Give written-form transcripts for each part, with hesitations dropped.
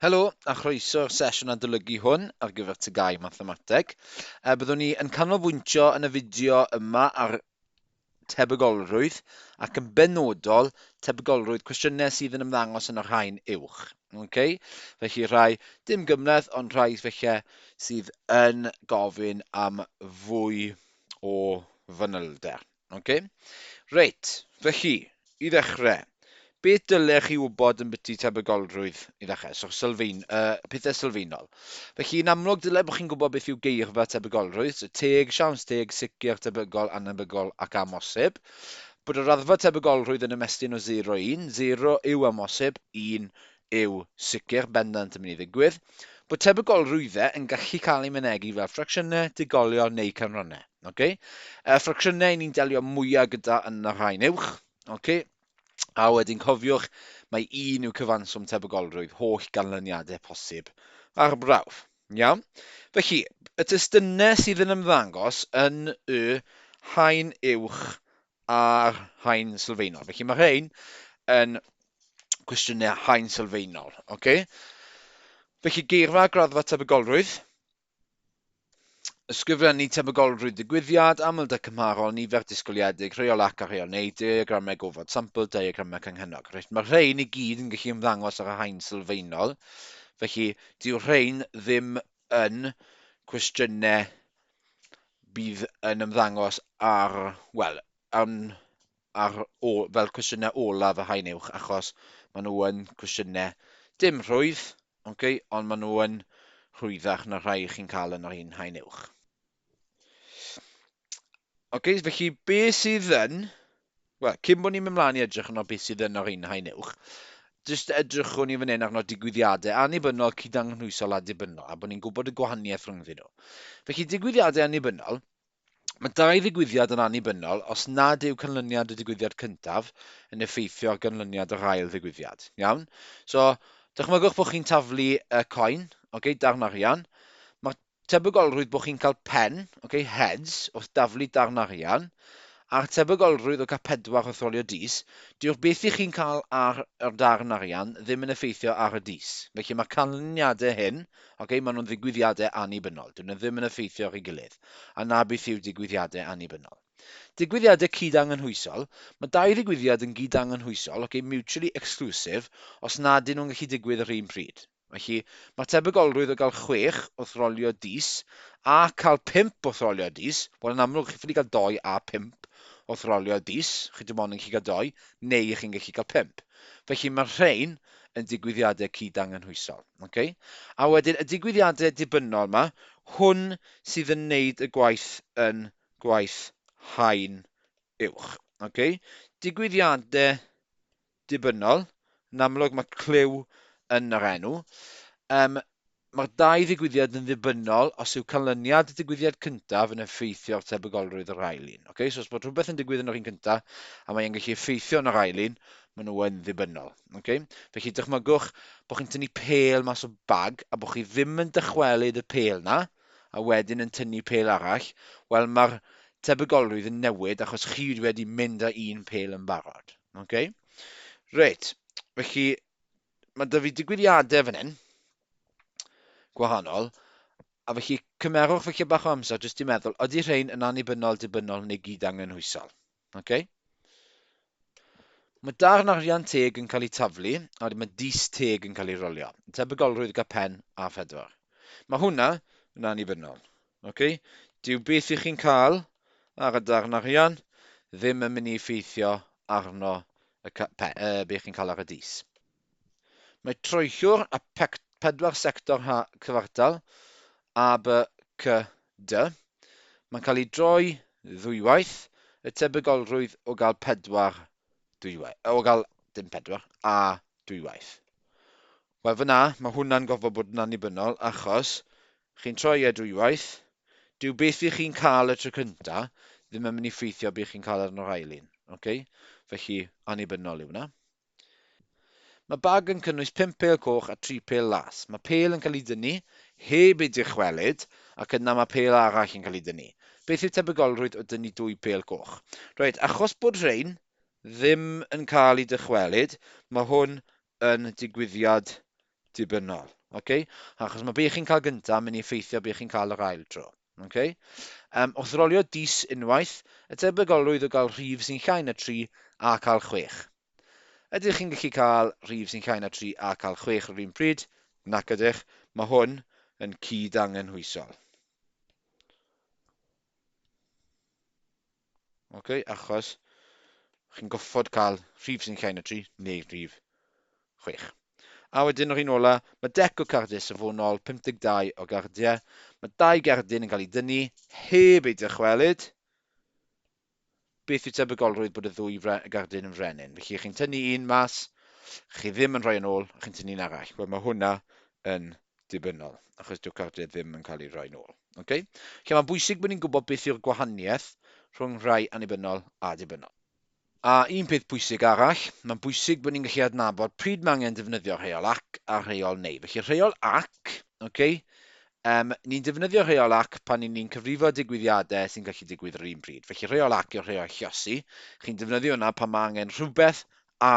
Helo a chroeso i'r sesiwn adolygu hwn ar gyfer TGAU Mathemateg. Byddwn ni yn canolbwyntio yn y fideo yma ar tebygolrwydd ac yn benodol tebygolrwydd cwestiynau sydd yn ymddangos yn y rhain uwch. Okay? Felly rhai dim gymhleth ond rhai felly sydd yn gofyn am fwy o fanylder. Ok? Reit, felly, i ddechrau, beth dylech chi wybod yn byti tebygolrwydd i ddechrau? So, sylfaen, pethau sylfaenol. Felly, yn amlwg, dylai bod chi'n gwybod beth yw geirfa tebygolrwydd. So, teg, siawns teg, sicr, tebygol, anebygol ac amhosib. Bod y raddfa tebygolrwydd yn ymestyn o 0 i 1. 0 yw amhosib, 1 yw sicr, bendant yn mynd i ddigwydd. Bod tebygolrwyddau yn gallu cael eu mynegi fel ffracsiynau, digolion neu canrannau. Okay? Y ffracsiynau ni'n delio mwyaf gyda yn y rhain uwch. Okay? A wedyn cofiwch, mae un yw cyfanswm tebygolrwydd holl ganlyniadau posib ar brawf. Iawn? Felly, y testunau sydd yn ymddangos yn y haen uwch a'r haen sylfaenol. Felly mae rhain yn cwestiynau haen sylfaenol. Okay? Felly geirfa graddfa tebygolrwydd, Ysgrifennu tebygolrwydd digwyddiad, amlder cymharol, nifer disgwyliedig, rheol ac a rheol neu, diagramau gofod sampl, diagramau canghennog. Reit, mae rhain i gyd yn gallu ymddangos ar y haen sylfaenol, felly dyw rhain ddim yn cwestiynau bydd yn ymddangos ar, wel, am, ar o, fel cwestiynau olaf y haen uwch, achos maen nhw yn cwestiynau dim rhwydd, okay, ond maen nhw yn rhwyddach na rhai chi'n cael yn yr un haen uwch. Okay, felly be sydd yn... Wel, cyn bod ni'n mynd mlaen i edrych arno beth sydd yn yr un haen uwch, jyst edrychwn ni fan hyn arno digwyddiadau annibynnol, cydangynhwysol a dibynnol, a bod ni'n gwybod y gwahaniaeth rhyngddyn nhw. Felly, digwyddiadau annibynnol, Mae dau ddigwyddiad yn annibynnol os nad yw canlyniad y digwyddiad cyntaf yn effeithio ar ganlyniad yr ail ddigwyddiad. Iawn? So, dychmygwch bod chi'n taflu y coin, okay, darn arian. Mae'r tebygolrwydd bod chi'n cael pen, okay, heads, wrth daflu darn arian, a'r tebygolrwydd o gael pedwar wrth rolio dis, dyw'r beth i chi'n cael ar yr darn arian ddim yn effeithio ar y dis. Felly mae'r canlyniadau hyn, okay, maen nhw'n ddigwyddiadau annibynnol. Dyn nhw ddim yn effeithio ar ei gilydd. A 'na beth yw digwyddiadau annibynnol. Digwyddiadau cyd-anghynhwysol. Mae dau ddigwyddiad yn gyd-anghynhwysol, okay, mutually exclusive, os nad ydyn nhw'n gallu digwydd yr un pryd. Felly, mae'r tebygolrwydd o gael chwech wrth rolio dis a cael pump wrth rolio dis, wel yn amlwg chi ffili cael dou a pump wrth rolio dis, chi dim ond yn gallu cael dou, neu chi'n gallu cael pump. Felly mae'r rhain yn digwyddiadau cyd-anghynhwysol. Okay? A wedyn y digwyddiadau dibynnol yma, hwn sydd yn neud y gwaith yn gwaith haen uwch. Okay? Digwyddiadau dibynnol, yn amlwg mae cliw yn yr enw. Um, Mae'r dau ddigwyddiad yn ddibynnol os yw canlyniad y digwyddiad cyntaf yn effeithio ar tebygolrwydd yr ail un. Okay? So os bod rhywbeth yn digwydd yn yr un cyntaf a mae'n gallu effeithio yn yr ail un, maen nhw yn ddibynnol. Okay? Felly dychmygwch bod chi'n tynnu pêl mas o bag a bod chi ddim yn dychwelyd y pêl na, a wedyn yn tynnu pêl arall, wel mae'r tebygolrwydd yn newid achos chi wedi mynd â un pêl yn barod. Okay? Reit, felly mae 'da fi digwyddiadau fan hyn, gwahanol, a felly cymerwch felly bach o amser jyst i meddwl, ydy rhain yn annibynnol, dibynnol neu gyd-angenhwysol? Okay? Mae darn arian teg yn cael ei taflu, a wedyn mae dis teg yn cael ei rolio. Tebygolrwydd gael pen a phedwar. Mae hwnna yn annibynnol. Okay? Dyw beth i chi'n cael ar y darn arian ddim yn mynd i effeithio arno y pe, beth chi'n cael ar y dis. Mae troellwr a pedwar sector ha cyfartal, A, B, C, D. Mae'n cael ei droi ddwywaith, y tebygolrwydd o gael pedwar dwywaith, o gael, dim pedwar, A dwywaith. Wel fyna, mae hwnna'n gorfod bod yn annibynnol achos chi'n troi e dwywaith, dyw beth i chi'n cael y tro cynta ddim yn mynd i ffeithio beth chi'n cael ar yr ail un. Okay? Felly, annibynnol yw hwnna. Mae bag yn cynnwys 5 pêl coch a 3 pêl las. Mae pêl yn cael ei dynnu heb ei dychwelyd ac yna mae pêl arall yn cael ei dynnu. Beth yw tebygolrwydd o dynnu dwy pêl coch? Reit, achos bod rhain ddim yn cael ei dychwelyd, mae hwn yn digwyddiad dibynnol. Okay? Achos mae be chi'n cael gyntaf yn mynd i effeithio be chi'n cael yr ail tro. Okay? Wrth rolio dis unwaith, y tebygolrwydd o gael rhif sy'n llai na 3 a cael 6. Ydych chi'n gallu cael rhif sy'n llai na 3 a cael 6 ar yr un pryd? Nac ydych. Mae hwn yn cyd-angenhwysol. Okay, achos chi'n goffod cael rhif sy'n llai na 3 neu rhif 6. A wedyn yr un ola, mae dec o cardiau safonol, 52 o gardiau. Mae dau gerdyn yn cael ei dynnu heb ei dychwelyd. Beth yw tebygolrwydd bod y ddwy gerdyn yn frenin? Felly chi'n tynnu un mas, chi ddim yn rhoi yn ôl, a chi'n tynnu un arall. Wel, mae hwnna yn dibynnol, achos dyw'r cardiau ddim yn cael eu rhoi nôl. Okay? Lle mae'n bwysig bod ni'n gwybod beth yw'r gwahaniaeth rhwng rhai annibynnol a dibynnol. A un peth pwysig arall, mae'n bwysig bod ni'n gallu adnabod pryd mae angen defnyddio rheol ac a rheol neu. Felly rheol ac, okay, ni'n defnyddio rheol ac pan ni'n cyfrifo digwyddiadau sy'n gallu digwydd yr un pryd. Felly rheol ac yw'r rheol lliosi. Chi'n defnyddio hwnna pan mae angen rhywbeth a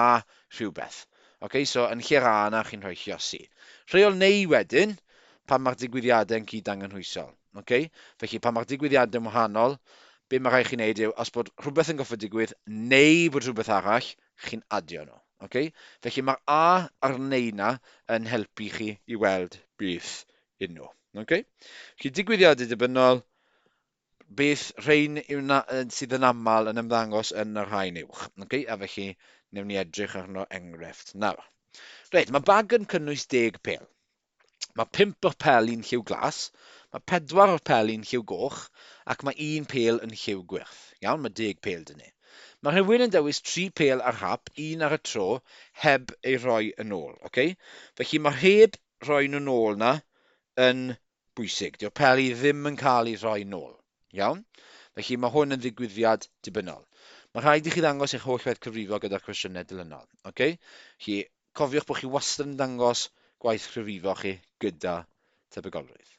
rhywbeth. Okay, so yn lle'r a yna chi'n rhoi lliosi. Rheol neu wedyn, pan mae'r digwyddiadau'n cyd-angenhwysol. Okay? Felly pan mae'r digwyddiadau'n wahanol, be mae rhaid chi wneud yw, os bod rhywbeth yn goffod digwydd neu bod rhywbeth arall, chi'n adio nhw. Okay? Felly mae'r A a'r neu na yn helpu chi i weld beth yn nhw. Okay? Felly digwyddiadau dibynnol, beth rhain yw na, sydd yn aml yn ymddangos yn yr haen uwch. Okay? A felly, newn ni edrych arno enghraifft nawr. Reit, mae bag yn cynnwys 10 pêl. Mae 5 o'r peli'n lliw glas, mae 4 o'r peli'n lliw goch, ac mae un pêl yn lliw gwyrdd. Iawn, mae 10 pêl 'da ni. Mae rhywun yn dewis 3 pêl ar hap, un ar y tro, heb ei rhoi yn ôl. Okay? Felly mae'r heb rhoi nhw'n ôl na yn bwysig. Dyw'r peli ddim yn cael eu rhoi nôl. Iawn? Felly mae hwn yn ddigwyddiad dibynnol. Mae rhaid i chi ddangos eich holl waith cyfrifo gyda'r cwestiynau dilynol. Okay? Felly, cofiwch bod chi wastad yn dangos gwaith cyfrifo chi gyda tebygolrwydd.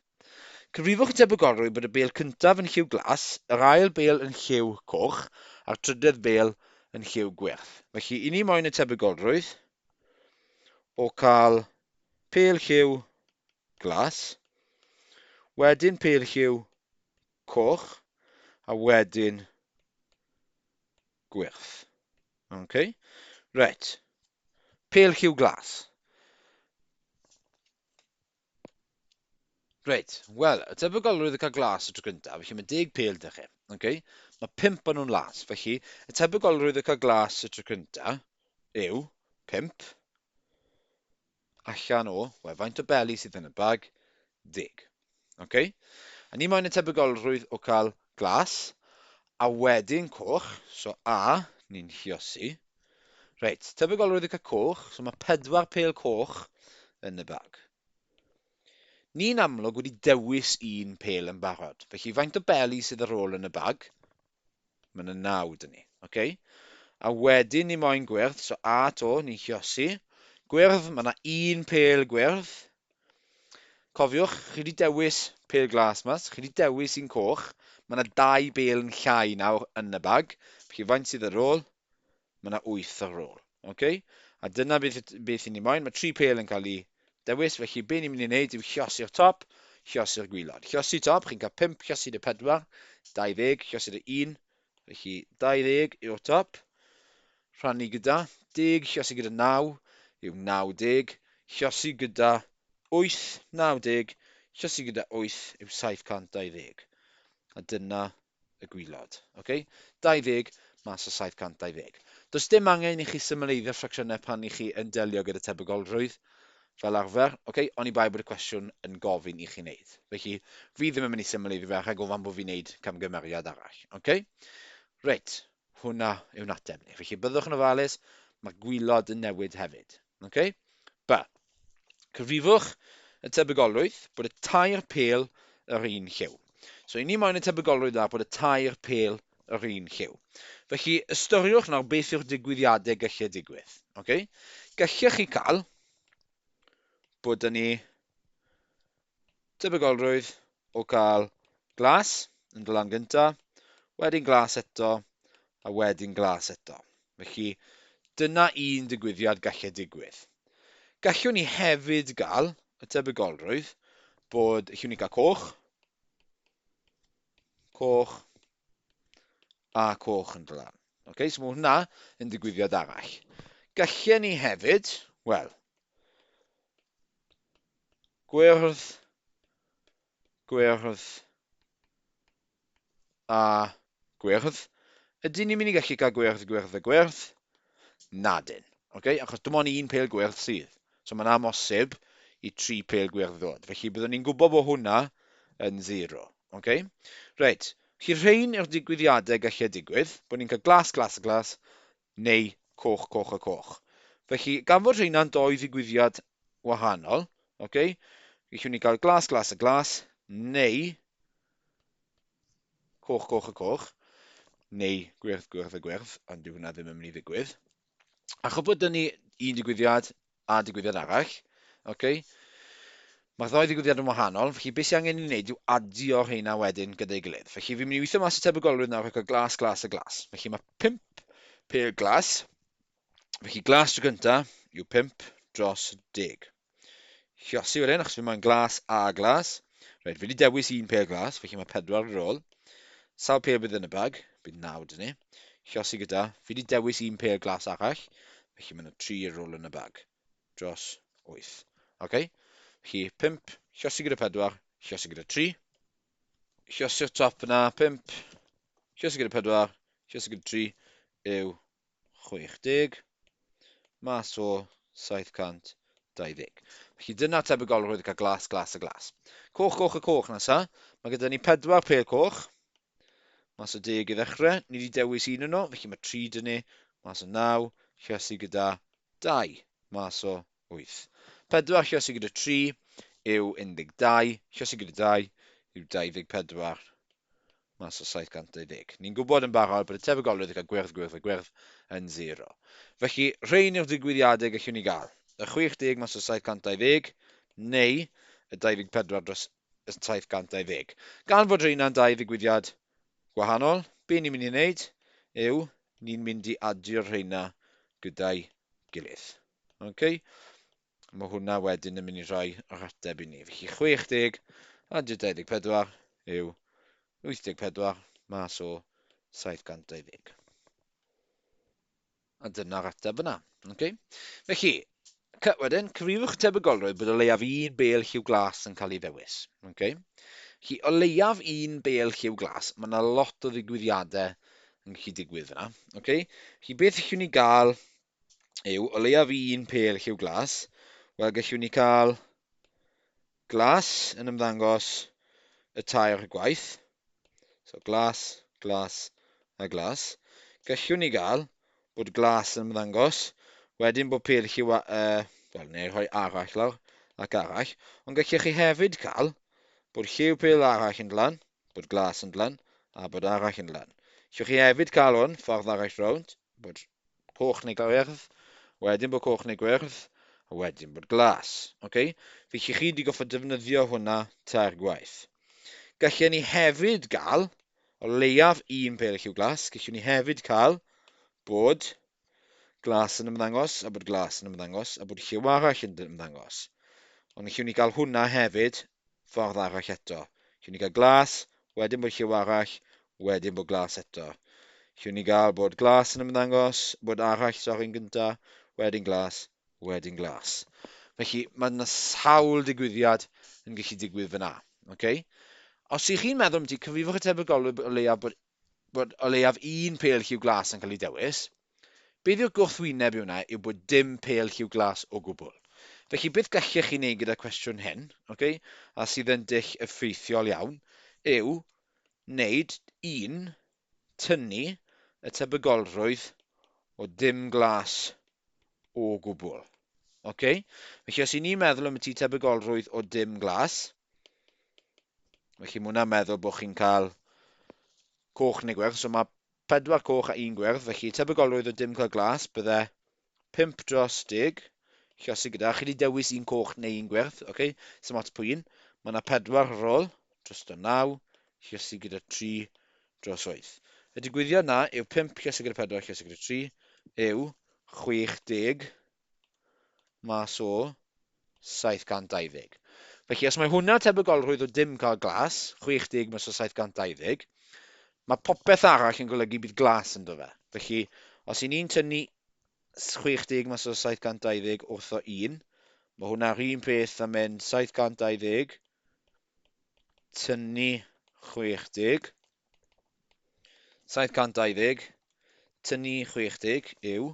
Cyfrifwch y tebygolrwydd bod y bêl cyntaf yn lliw glas, yr ail bêl yn lliw coch, a'r trydedd bêl yn lliw gwyrdd. Felly, i ni moyn y tebygolrwydd o cael pêl lliw glas, wedyn pêl lliw coch, a wedyn gwyrdd. Okay. Reit. Pêl lliw glas. Reit, wel, y tebygolrwydd o cael glas y tro cyntaf, felly mae 10 pêl 'da chi. Okay? Mae 5 o'n nhw'n las, felly y tebygolrwydd o cael glas y tro cyntaf yw 5 allan o, wel, faint o beli sydd yn y bag? 10. Okay? A ni moyn y tebygolrwydd o cael glas, a wedyn coch, so A, ni'n lliosi. Reit, tebygolrwydd o cael coch, so mae 4 pêl coch yn y bag. Ni'n amlwg wedi dewis un pêl yn barod, felly faint o beli sydd ar ôl yn y bag? Mae yna 9 dyn ni, okay? A wedyn ni moyn gwyrdd, so A to, ni'n lliosi. Gwyrdd, mae yna un pêl gwyrdd. Cofiwch, chi wedi dewis pêl glas mas, chi wedi dewis un coch. Mae yna 2 bêl yn llai nawr yn y bag. Felly faint sydd ar ôl? Mae yna 8 ar ôl. Okay? A dyna beth i ni moyn. Mae 3 pêl yn cael ei dewis, felly be ni'n mynd i wneud yw lliosi'r top, lliosi'r gwylod. Lliosi top, chi'n cael 5, lliosi dy 4, 20, lliosi dy 1, felly 20 yw'r top. Rhannu gyda 10, lliosi gyda 9 yw 90, lliosi gyda 8, 90, lliosi gyda 8 yw 720. A dyna y gwylod. Okay? 20 mas o 720. Does dim angen i chi symleiddio ffracsiynau pan i chi yn delio gyda tebygolrwydd fel arfer, okay? Oni bai bod y cwestiwn yn gofyn i chi wneud. Felly, fi ddim yn mynd i symleiddio fe rhag ofan bod fi'n wneud camgymeriad arall. Okay? Reit, hwnna yw'n ateb ni. Felly, byddwch yn ofalus, mae gwylod yn newid hefyd. Okay? B. Cyfrifwch y tebygolrwydd bod y tair pêl yr un lliw. So, i ni moyn y tebygolrwydd nawr bod y tair pêl yr un lliw. Felly, ystyriwch nawr beth yw'r digwyddiadau gallai digwydd. Okay? Gallech chi cael bod 'da ni tebygolrwydd o gael glas yn dod lan gyntaf, wedyn glas eto, a wedyn glas eto. Felly, dyna un digwyddiad gallai digwydd. Gallwn ni hefyd gael y tebygolrwydd bod allwn ni gael coch, coch a coch yn dod lan. Okay, so mae hwnna yn digwyddiad arall. Gallen ni hefyd, wel, gwyrdd, gwyrdd a gwyrdd. Ydyn ni'n mynd i gallu cael gwyrdd, gwyrdd a gwyrdd? Nadyn. Okay? Achos dim ond un pêl gwyrdd sydd. So mae'n amhosib i tri pêl gwyrdd ddod. Felly byddwn ni'n gwybod bod hwnna yn 0. Okay? Reit, felly rhain yw'r digwyddiadau gallu digwydd, bod ni'n cael glas, glas a glas, neu coch, coch a coch. Felly, gan fod rheina'n doi ddigwyddiad wahanol, okay, gallwn ni gael glas, glas a glas, neu coch, coch a coch, neu gwyrdd, gwyrdd a gwyrdd, ond dyw hwnna ddim yn mynd i ddigwydd. Achos bod dyn ni un digwyddiad a digwyddiad arall, okay, mae'r ddau ddigwyddiad yn wahanol, felly beth sy'n angen i wneud yw adio rheina wedyn gyda'i gilydd. Felly fi'n mynd i weithio mas y tebygolrwydd nawr ac glas, glas a glas. Felly mae 5 pêl glas, felly glas tro gyntaf yw 5 dros 10. Llosi wedyn, achos fi moyn glas a glas. Reit, fi wedi dewis un pêl glas, felly mae 4 ar ôl. Sawl pêl bydd yn y bag? Bydd 9 dyn ni. Llosi gyda, fi wedi dewis un pêl glas arall, felly mae yna 3 ar ôl yn y bag. Dros 8. Ok, felly 5, llosi gyda 4, llosi gyda 3. Llosi'r top yna, 5, llosi gyda 4, llosi gyda 3 yw 60 mas o 720. Felly dyna tebygolrwydd cael glas, glas a glas. Coch, coch a coch nesa. Mae gyda ni 4 pêl coch. Mas o 10 i ddechrau. Ni wedi dewis un yno, felly mae 3 dyn ni. Mas o 9, llosi gyda 2 mas o 8. 4 llosi gyda 3 yw 12, llosi gyda 2 yw 24 mas o 720. Ni'n gwybod yn barod bod y tebygolrwydd o gael gwyrdd, gwyrdd a gwyrdd yn 0. Felly, rhain yw'r digwyddiadau gallwn ni gael. Y 60 mas o 720 neu y 24 dros 720. Gan fod rheina'n dau ddigwyddiad gwahanol, be ni'n mynd i wneud yw ni'n mynd i adio'r rheina gyda'i gilydd. Okay? Mae hwnna wedyn yn mynd i rhoi yr ateb i ni. Felly 60 adio 24 yw 84 mas o 720. A dyna'r ateb yna. Okay? Felly, wedyn, cyfrifwch y tebygolrwydd bod o leiaf un bêl lliw glas yn cael ei ddewis. Okay? Felly, o leiaf un bêl lliw glas, mae yna lot o ddigwyddiadau yn gallu digwydd fyna. Okay? Felly, beth allwn ni gael yw, o leiaf un pêl lliw glas, wel, gallwn ni cael glas yn ymddangos y tair gwaith. So glas, glas a glas. Gallwn ni gael bod glas yn ymddangos, wedyn bod pêl lliw, wel, neu rhoi arall lawr ac arall, ond gallech chi hefyd cael bod lliw pêl arall yn dlan, bod glas yn dlan, a bod arall yn dlan. Gallwch chi hefyd cael hwn, ffordd arall rownd, bod coch neu gwyrdd, wedyn bod coch neu gwyrdd, a wedyn bod glas. Okay? Felly chi wedi goffod defnyddio hwnna tair gwaith. Gallen ni hefyd gael, o leiaf un pêl lliw glas, gallwn ni hefyd cael bod glas yn ymddangos, a bod glas yn ymddangos, a bod lliw arall yn ymddangos. Ond gallwn ni gael hwnna hefyd ffordd arall eto. Gallwn ni gael glas, wedyn bod lliw arall, wedyn bod glas eto. Gallwn ni gael bod glas yn ymddangos, bod arall, sori'n gynta, wedyn glas, wedyn glas. Felly mae yna sawl digwyddiad yn gallu digwydd fyna. Okay? Os ych chi'n meddwl ambiti cyfrifwch y tebygolrwydd o leiaf bod, bod o leiaf un pêl lliw glas yn cael ei dewis, beth yw'r gwrthwyneb i hwnna yw bod dim pêl lliw glas o gwbl. Felly beth gallech chi wneud gyda'r cwestiwn hyn, okay, a sydd yn dull effeithiol iawn, yw wneud un tynnu y tebygolrwydd o dim glas o gwbl. Okay? Felly os i ni'n meddwl am y tebygolrwydd o dim glas, felly mae hwnna'n meddwl bod chi'n cael coch neu gwyrdd, so mae 4 coch a 1 gwyrdd, felly tebygolrwydd o dim cael glas bydde 5 dros 10, llosi gyda, chi wedi dewis un coch neu un gwyrdd, okay? Sim ots pwy un, mae yna 4 ar ôl, dros 9, llosi gyda 3 dros 8. Y digwyddiad na yw 5 llosi gyda 4 llosi gyda 3 yw 60 mas o 720. Felly, os mae hwnna tebygolrwydd o dim cael glas, 60 mas o 720, mae popeth arall yn golygu bydd glas ynddo fe. Felly, os i ni'n tynnu 60 mas o 720 wrtho 1, mae hwnna'r un peth a mynd 720 tynnu 60, 720 tynnu 60 yw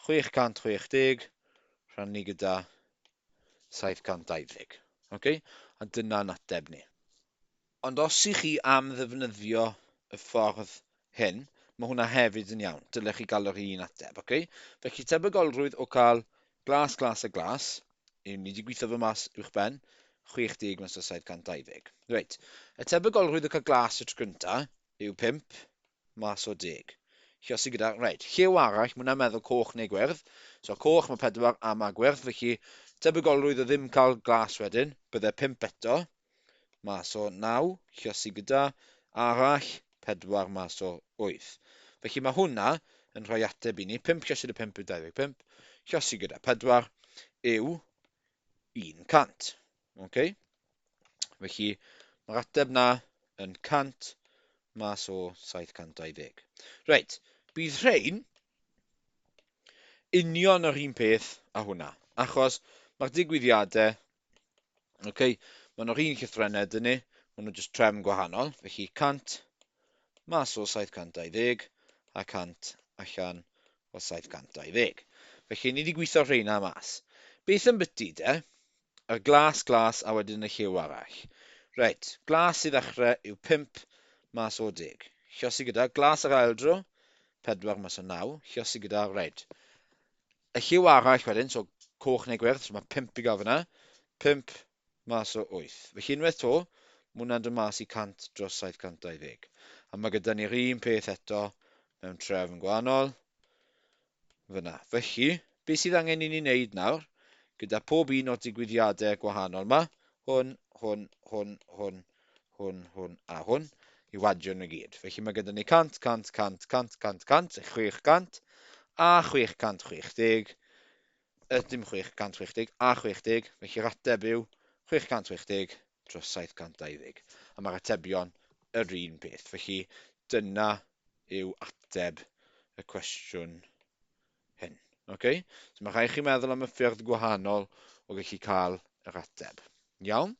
660 rhannu gyda 720. Okay? A dyna'n ateb ni. Ond os ych chi am ddefnyddio y ffordd hyn, mae hwnna hefyd yn iawn. Dylech chi gael yr un ateb. Okay? Felly tebygolrwydd o cael glas, glas a glas, yw ni wedi gweithio fy mas uwch ben, 60 mas o 720. Reit, y tebygolrwydd o cael glas y tro cyntaf yw 5 mas o 10. Lluosi gyda, reit, lliw arall, mae hwnna'n meddwl coch neu gwyrdd. So coch mae 4 a mae gwyrdd, felly tebygolrwydd o ddim cael glas wedyn, bydde 5 eto, mas o 9, lluosi gyda, arall, 4 mas o 8. Felly mae hwnna yn rhoi ateb i ni, 5 lluosi gyda 5 yw 25, lluosi gyda 4 yw 100. Okay? Felly, mae'r ateb na yn 100 mas o 720. Reit, bydd rhain union yr un peth a hwnna, achos mae'r digwyddiadau, okay, maen nhw'r un llythrennau dyn ni, maen nhw jyst trefn gwahanol, felly 100 mas o 720 a 100 allan o 720. Felly ni wedi gweithio rheina mas. Beth yn byty de? Y glas, glas, a wedyn y lliw arall. Reit, glas i ddechrau yw 5 mas o 10. Lluosi gyda glas yr ail dro, 4 mas o 9. Lluosi gyda, reit. Y lliw arall wedyn, so coch neu gwyrdd, so mae 5 i gael fyna. 5 mas o 8. Felly unwaith to, mae hwnna'n dod mas i 100 dros 720. A mae gyda ni'r un peth eto mewn trefn gwahanol fyna. Felly, beth sydd angen i ni wneud nawr, gyda pob un o'r digwyddiadau gwahanol yma, hwn, hwn, hwn, hwn, hwn, hwn a hwn, i wadio nhw gyd. Felly mae gyda ni 100, 100, 100, 100, 100, 100, 600 a 660, dim 660 a 60, felly'r ateb yw 660 dros 720. A mae'r atebion yr un peth. Felly dyna yw ateb y cwestiwn hyn. Okay? So mae rhaid chi meddwl am y ffyrdd gwahanol o gallu cael yr ateb. Iawn?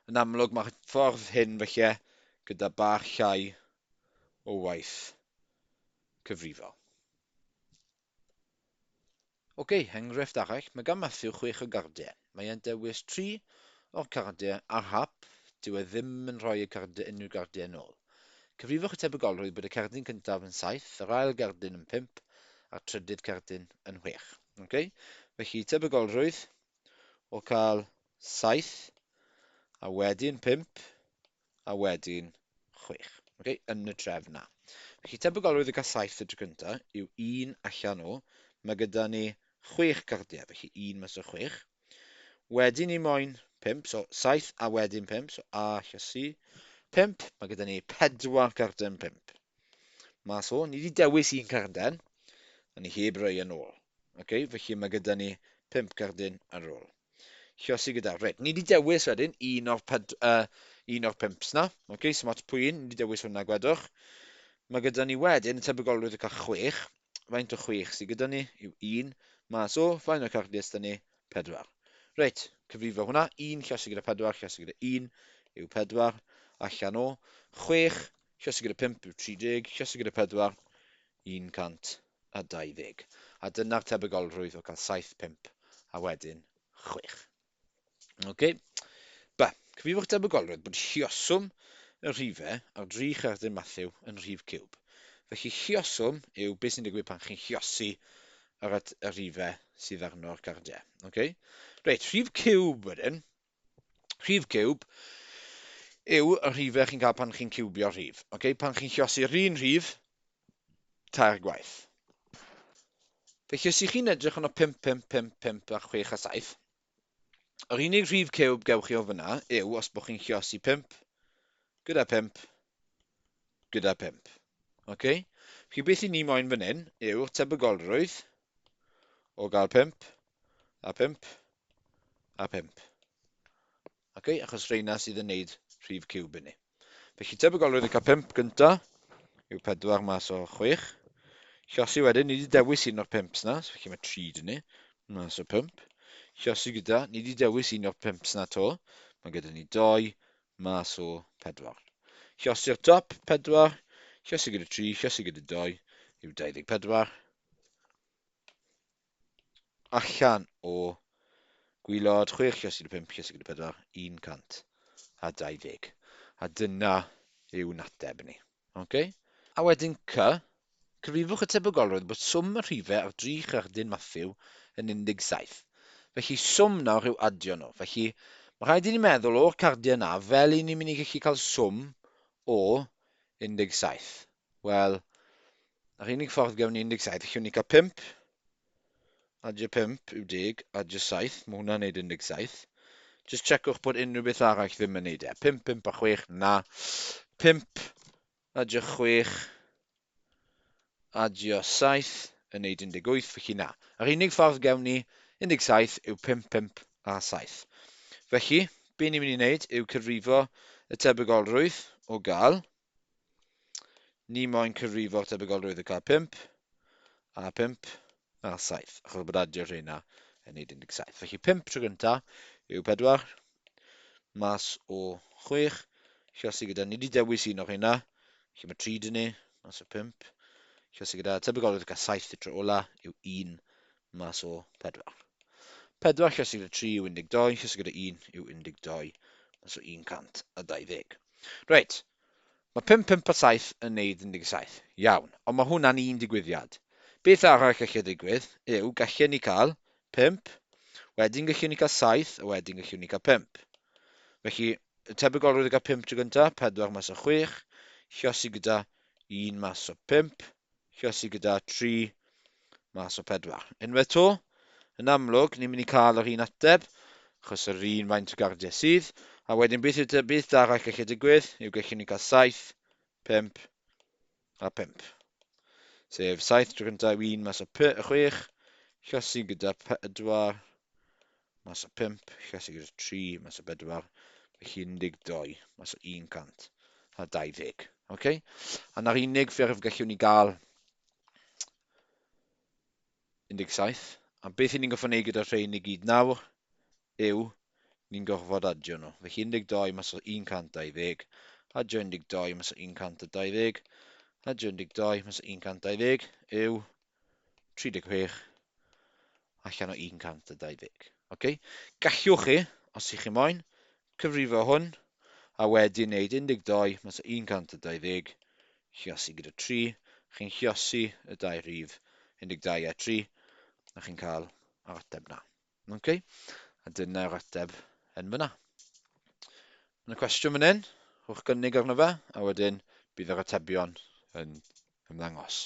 Yn amlwg mae'r ffordd hyn felly gyda bach llai o waith cyfrifol. Ok, enghraifft arall, mae gan Matthew chwech o gardiau. Mae e'n dewis tri o'r cardiau ar hap, dyw e ddim yn rhoi y cardiau unrhyw gardiau yn ôl. Cyfrifwch y tebygolrwydd bod y cerdyn cyntaf yn 7, yr ail gerdyn yn 5, a'r trydydd cerdyn yn 6. Ok, felly tebygolrwydd o cael 7, a wedyn 5, a wedyn 6. Okay, yn y trefn na. Felly tebygolrwydd o gael 7 y tro cyntaf yw 1 allan o, mae gyda ni 6 cardiau, felly 1 mas o 6. Wedyn ni moyn 5, so 7 a wedyn 5, so A lle C. 5, mae gyda ni 4 carden 5. Mas o, ni wedi dewis un carden, a ni heb roi yn ôl. Okay, felly mae gyda ni 5 cardyn ar ôl. Lluosi gyda. Reit, ni wedi dewis wedyn un o'r, ped, un o'r pumps na. Okay, so mae pwy un, ni wedi dewis hwnna gwedwch. Mae gyda ni wedyn y tebygolrwydd o cael 6. Faint o 6 sydd gyda ni yw 1. Mas o, faint o cardiau sydd ni? 4. Reit, cyfrifo hwnna. 1 lluosi gyda 4, lluosi gyda 1 yw 4. Allan o 6, lluosi gyda 5 yw 30, lluosi gyda 4, 120. A dyna'r tebygolrwydd o gael 7, 5 a wedyn 6. Ok. B. Cyfrifwch debygolrwydd bod lluoswm y rhifau ar dri cherdyn Matthew yn rhif ciwb. Felly lluoswm yw beth sy'n digwydd pan chi'n lluosi yr, y rhifau sydd arno'r cardiau. Ok. Reit, rhif ciwb wedyn. Rhif ciwb yw y rhifau chi'n cael pan chi'n ciwbio rhif. Okay? Pan chi'n lliosi'r un rhif, tair gwaith. Felly os ych chi'n edrych arno 5, 5, 5, 5 a 6 a 7, yr unig rhif ciwb gewch chi o fyna yw os bod chi'n lliosi 5 gyda 5 gyda 5. Okay? Felly beth i ni moyn fan hyn yw'r tebygolrwydd o gael 5 a 5, a 5. Okay, achos rheina sydd yn neud rhif ciwb i ni. Felly tebygolrwydd o cael 5 gynta yw 4 mas o 6. Llosi wedyn, ni wedi dewis un o'r 5 na, so felly mae 3 dyn ni, mas o 5. Llosi gyda, ni wedi dewis un o'r 5 na to, mae gyda ni 2 mas o 4. Llosi'r top, 4, llosi gyda 3, llosi gyda 2, yw 24. Allan o gwylod 6 llosi gyda 5 llosi gyda 4, 120. A dyna yw'n ateb ni. Okay? A wedyn C, cyfrifwch y tebygolrwydd bod swm y rhifau ar dri cherdyn Matthew yn 17. Felly swm nawr yw adio nhw. Felly mae rhaid i ni meddwl o'r cardiau yna fel i ni'n mynd i gallu cael swm o 17. Wel, yr unig ffordd gewn ni 17, allwn ni cael 5, adio 5 yw 10, adio 7, mae hwnna'n neud 17. Just checkwch bod unrhyw beth arall ddim yn neud e. 5, 5 a 6, na. 5, adio 6, adio 7 yn neud 18, felly na. Yr unig ffordd gewn ni 17 yw 5, 5 a 7. Felly, be ni'n mynd i wneud yw cyfrifo y tebygolrwydd o gael. Ni moyn cyfrifo'r tebygolrwydd o cael 5 a 5 a 7, achos bod adio rheina yn neud 17. Felly 5 tro gynta yw 4 mas o 6. Llosi gyda, ni wedi dewis un o'r rheina, felly mae 3 dyn ni, mas o 5. Llosi gyda tebygolrwydd o cael 7 y tro ola yw 1 mas o 4. 4 llosi gyda 3 yw 12, llosi gyda 1 yw 12 mas o 120. Reit, mae 5, 5 a 7 yn neud 17. Iawn, ond mae hwnna'n un digwyddiad. Beth arall gallu digwydd yw gallen ni cael 5, wedyn gallen ni cael 7, a wedyn gallen ni cael 5. Felly, y tebygolrwydd o gael 5 tro gyntaf, 4 mas o 6, llosi gyda 1 mas o 5, llosi gyda 3 mas o 4. Unwaith to, yn amlwg, ni'n mynd i cael yr un ateb, achos yr un faint o gardiau sydd, a wedyn beth yw beth arall gallu digwydd yw gallwn ni cael 7, 5 a 5. Sef 7 tro cyntaf yw 1 mas o 6, llosi gyda 4 mas o 5, llosi gyda 3 mas o 4, felly 12 mas o 120. Okay? A na'r unig ffurf gallwn ni gael 17. A beth i ni'n gorfod wneud gyda'r rhain i gyd nawr yw ni'n gorfod adio nhw. Felly 12 mas o 120, adio 12 mas o 120, adio 12 mas o 120 yw 36 allan o 120. Okay? Gallwch chi, os ych chi moyn, cyfrifo hwn, a wedyn wneud 12 mas o 120, lliosi gyda 3, chi'n lliosi y dau rhif 12 a 3, a chi'n cael yr ateb na. Okay? A dyna'r ateb yn fyna. Mae yna cwestiwn fan hyn, rhowch gynnig arno fe, a wedyn bydd yr atebion yn ymddangos.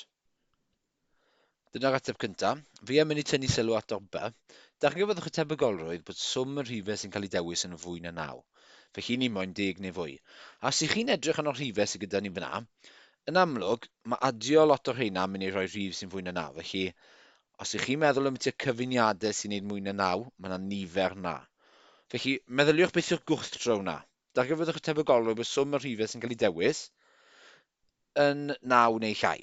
Dyna'r ateb cyntaf. Fi am mynd i tynnu sylw at o'r B. Darganfyddwch y tebygolrwydd bod swm y rhifau sy'n cael ei dewis yn fwy na 9. Felly ni moyn 10 neu fwy. A os ych chi'n edrych arno'r rhifau sydd gyda ni fyna, yn amlwg, mae adio lot o'r rheina yn mynd i rhoi rhif sy'n fwy na 9. Felly, os ych chi'n meddwl am y cyfuniadau sy'n gwneud mwy na 9, mae yna nifer na. Felly, meddyliwch beth yw'r gwrthdro hwnna. Darganfyddwch y tebygolrwydd bod swm y rhifau sy'n cael ei dewis yn 9 neu llai.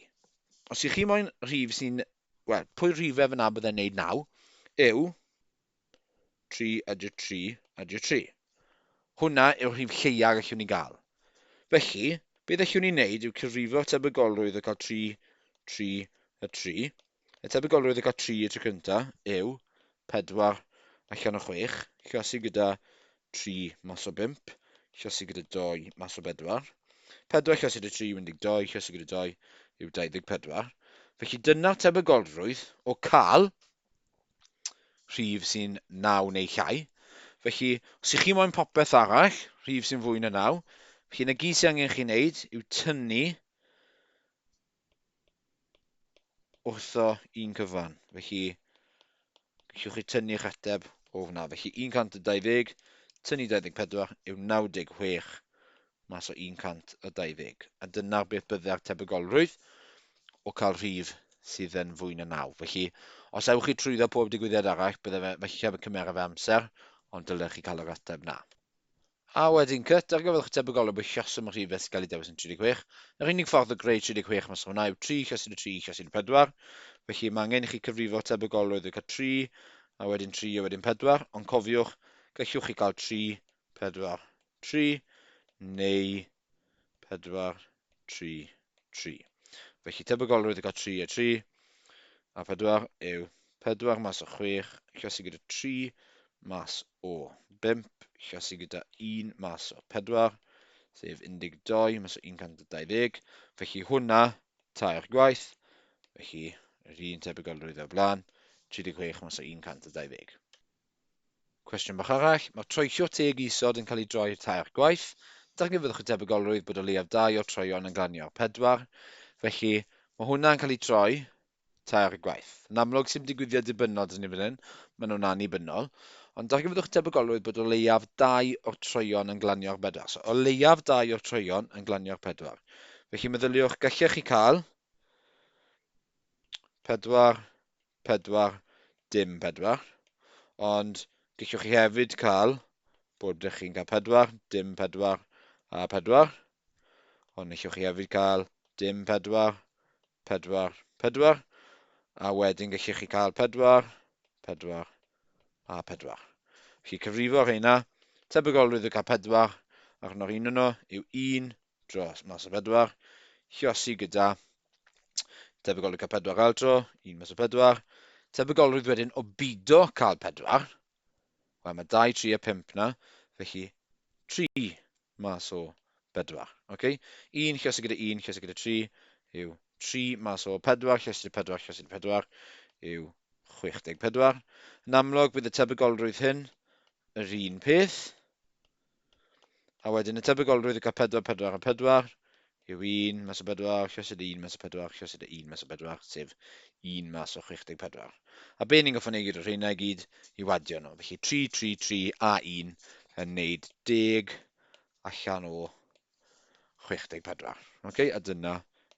Os ych chi moyn rhif sy'n... Wel, pwy rhifau fyna byddai'n neud 9 yw 3 adio 3 adio 3. Hwna yw'r rhif lleia gallwn ni gael. Felly, beth allwn ni wneud yw cyfrifo tebygolrwydd o cael 3, 3 a 3. Y tebygolrwydd o cael 3 y tro cyntaf yw 4 allan o 6, llosi gyda 3 mas o 5, llosi gyda 2 mas o 4. 4 llosi gyda 3 yw 12, llosi gyda 2 yw 24. Felly dyna'r tebygolrwydd o cael rhif sy'n 9 neu llai. Felly, os ych chi moyn popeth arall, rhif sy'n fwy na 9, felly na gyd sy'n angen chi wneud yw tynnu wrtho un cyfan. Felly, gallwch chi tynnu eich ateb o hwnna. Felly, 120, tynnu 24 yw 96 mas o 120. A dyna'r beth bydde'r tebygolrwydd o cael rhif sydd yn fwy na 9. Felly, os ewch chi trwyddo pob digwyddiad arall, bydde fe, felly cymera fe amser, ond dylech chi cael yr ateb na. A wedyn cut, ar gyfer tebygol o bod lluoswm y rhifau sy'n cael ei dewis yn 36. Yr unig ffordd o greu 36 mas o hwnna yw 3 lluosi 3 lluosi 4. Felly mae angen i chi cyfrifo tebygolrwydd o cael 3, a wedyn 3 a wedyn 4. Ond cofiwch, gallwch chi cael 3, 4, 3, neu 4, 3, 3. Felly tebygolrwydd o gael 3 a 3 a 4 yw 4 mas o 6, lluosi gyda 3 mas o 5, lluosi gyda 1 mas o 4, sef 12 mas o 120. Felly hwnna tair gwaith, felly yr un tebygolrwydd o'r blaen, 36 mas o 120. Cwestiwn bach arall, mae'r troellwr teg isod yn cael ei droi tair gwaith. Darganfyddwch y tebygolrwydd bod o leiaf dau o'r troeon yn glanio ar pedwar. Felly, mae hwnna'n cael ei droi tair gwaith. Yn amlwg, sy'n digwyddiad dibynnol dyn ni fan hyn, maen nhw'n annibynnol. Ond darganfyddwch y tebygolrwydd bod o leiaf dau o'r troeon yn glanio ar bedwar. So, o leiaf dau o'r troeon yn glanio ar pedwar. Felly, meddyliwch, gallech chi cael 4, 4, dim 4. Ond gallwch chi hefyd cael bod ydych chi'n cael 4, dim 4 a 4. Ond gallwch chi hefyd cael dim 4, 4, 4. A wedyn gallwch chi cael 4, 4 a 4. Felly cyfrifo rheina, tebygolrwydd o cael 4 arno'r un yno yw 1 dros mas o 4, lluosi gyda tebygolrwydd cael 4 ail tro, 1 mas o 4, tebygolrwydd wedyn o bido cael 4, wel mae 2, 3 a 5 na, felly 3 mas o 4. Okay? 1 lluosi gyda 1 lluosi gyda 3 yw 3 mas o 4 lluosi gyda 4 lluosi gyda 4 yw 64. Yn amlwg bydd y tebygolrwydd hyn yr un peth. A wedyn y tebygolrwydd o gael 4, 4 a 4 yw 1 mas o 4, lluosi 1 mas o 4, lluosi 1 mas o 4, sef 1 mas o 64. A be ni'n goffo wneud gyda'r rheina i gyd i wadio nhw. Felly 3, 3, 3 a 1 yn neud 10 allan o 64. Okay, a dyna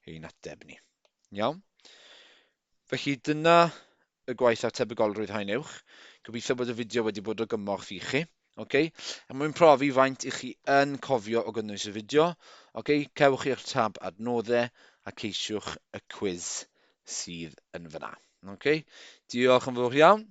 ein ateb ni. Iawn? Felly dyna y gwaith ar tebygolrwydd haen uwch. Gobeithio bod y fideo wedi bod o gymorth i chi. Okay? Er mwyn profi faint i chi yn cofio o gynnwys y fideo, okay, cewch i'r tab adnoddau a ceisiwch y cwiz sydd yn fyna. Okay? Diolch yn fawr iawn.